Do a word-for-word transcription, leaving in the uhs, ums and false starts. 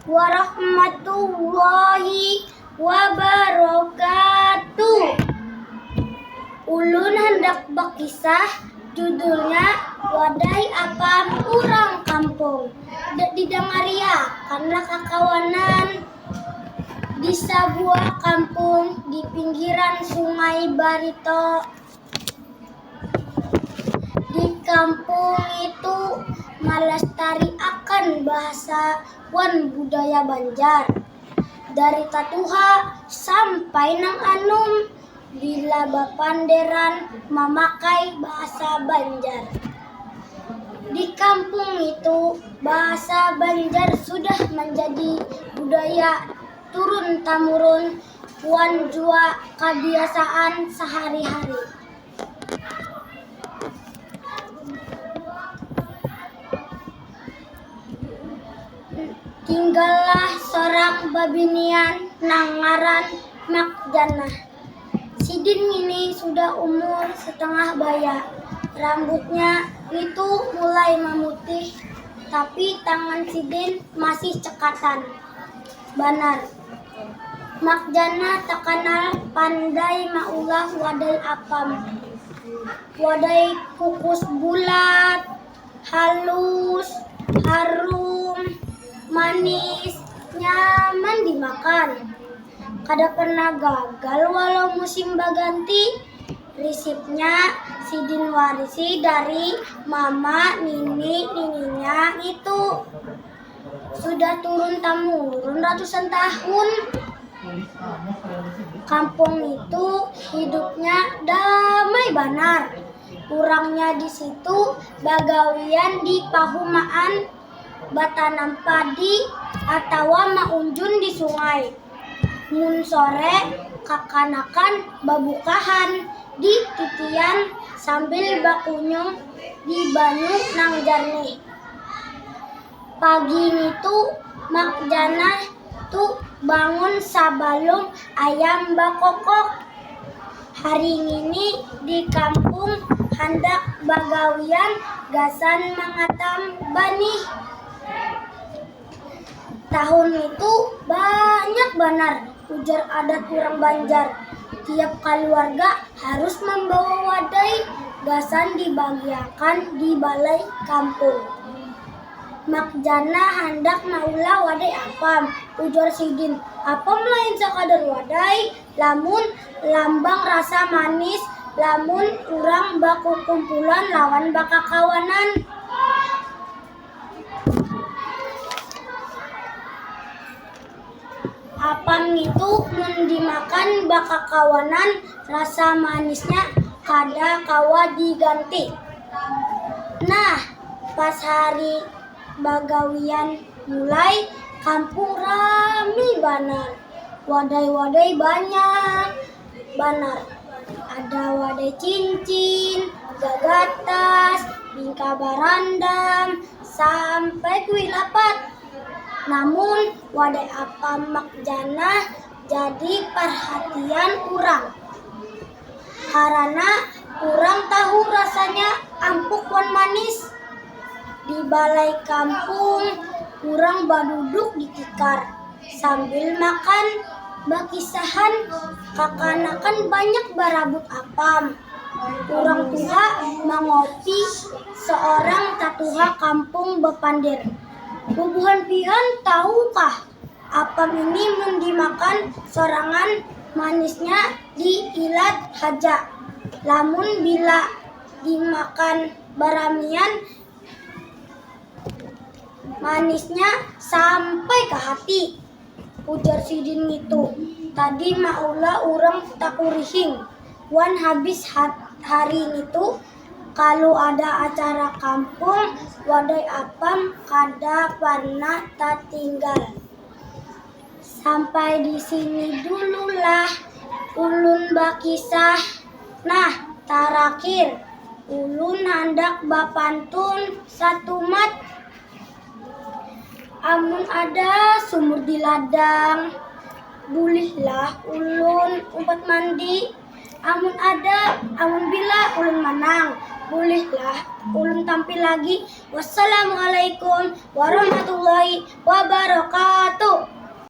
warahmatullahi wabarakatuh. Ulun handak bakisah, judulnya Wadai Apam Urang Kampung. Didangaria karena kakawanan di sabuah kampung di pinggiran Sungai Barito. Di kampung itu malestariakan bahasa wan budaya Banjar. Dari tatuha sampai nang anum bila bapanderan mamakai bahasa Banjar. Di kampung itu bahasa Banjar sudah menjadi budaya turun tamurun wan jua kabiasaan sahari-hari. Tinggallah sorang babinian nang ngaran Mak Janah. Sidin ngini sudah umur setengah baya. Rambutnya ngitu mulai mamutih, tapi tangan sidin masih cekatan banar. Mak Janah takanal pandai maulah wadai apam. Wadai kukus bulat, halus, harum, manis, nyaman dimakan. Kada pernah gagal walau musim baganti. Risipnya sidin warisi dari mama, nini, nininya itu. Sudah turun tamurun ratusan tahun. Kampung itu hidupnya damai banar. Urangnya di situ bagawian di pahumaan batanam padi atawa maunjun di sungai. Mun sore, kakanakan babukahan di titian sambil bakunyung di banyu nang jarnih. Pagi ngitu Mak Janah tu bangun sabalum ayam bakokok. Hari ngini di kampung handak bagawian gasan mangatam banih. Tahun ngitu banyak banar ujar adat urang Banjar. Tiap kaluarga harus mambawa wadai gasan dibagiakan di balai kampung. Mak Janah handak maulah wadai apam, ujar sidin. Apam lain sakadar wadai, lamun lambang rasa manis, lamun urang bakukumpulan lawan bakakawanan. Apam ngitu mun dimakan bakakawanan, rasa manisnya kada kawa diganti. Nah, pas hari bagawian mulai, kampung rami banar. Wadai-wadai banyak banar. Ada wadai cincin, gagatas, bingka barandam, sampai kuih lapat. Namun, wadai apam Mak Janah jadi parhatian urang. Karana urang tahu rasanya ampuk wan manis. Di balai kampung, urang baduduk di tikar sambil makan, bakisahan. Kakanakan banyak barabut apam. Urang tuha mangopi, seorang tatuha kampung bapander. Bubuhan pian tahukah? Apam ini mun dimakan sorangan manisnya diilat haja. Lamun bila dimakan baramian, manisnya sampai ka hati, ujar sidin ngitu. Tadi maulah urang takurihing, wan habis hat-, hari ngitu, kalu ada acara kampung, wadai apam kada parnah tatinggal. Sampai di sini dululah ulun bakisah. Nah, tarakhir, ulun handak bapantun satumat. Amun ada sumur di ladang, bulihlah ulun umpat mandi. Amun ada, amun bila ulun manang, Bulihlah ulun tampil lagi. Wassalamualaikum warahmatullahi wabarakatuh.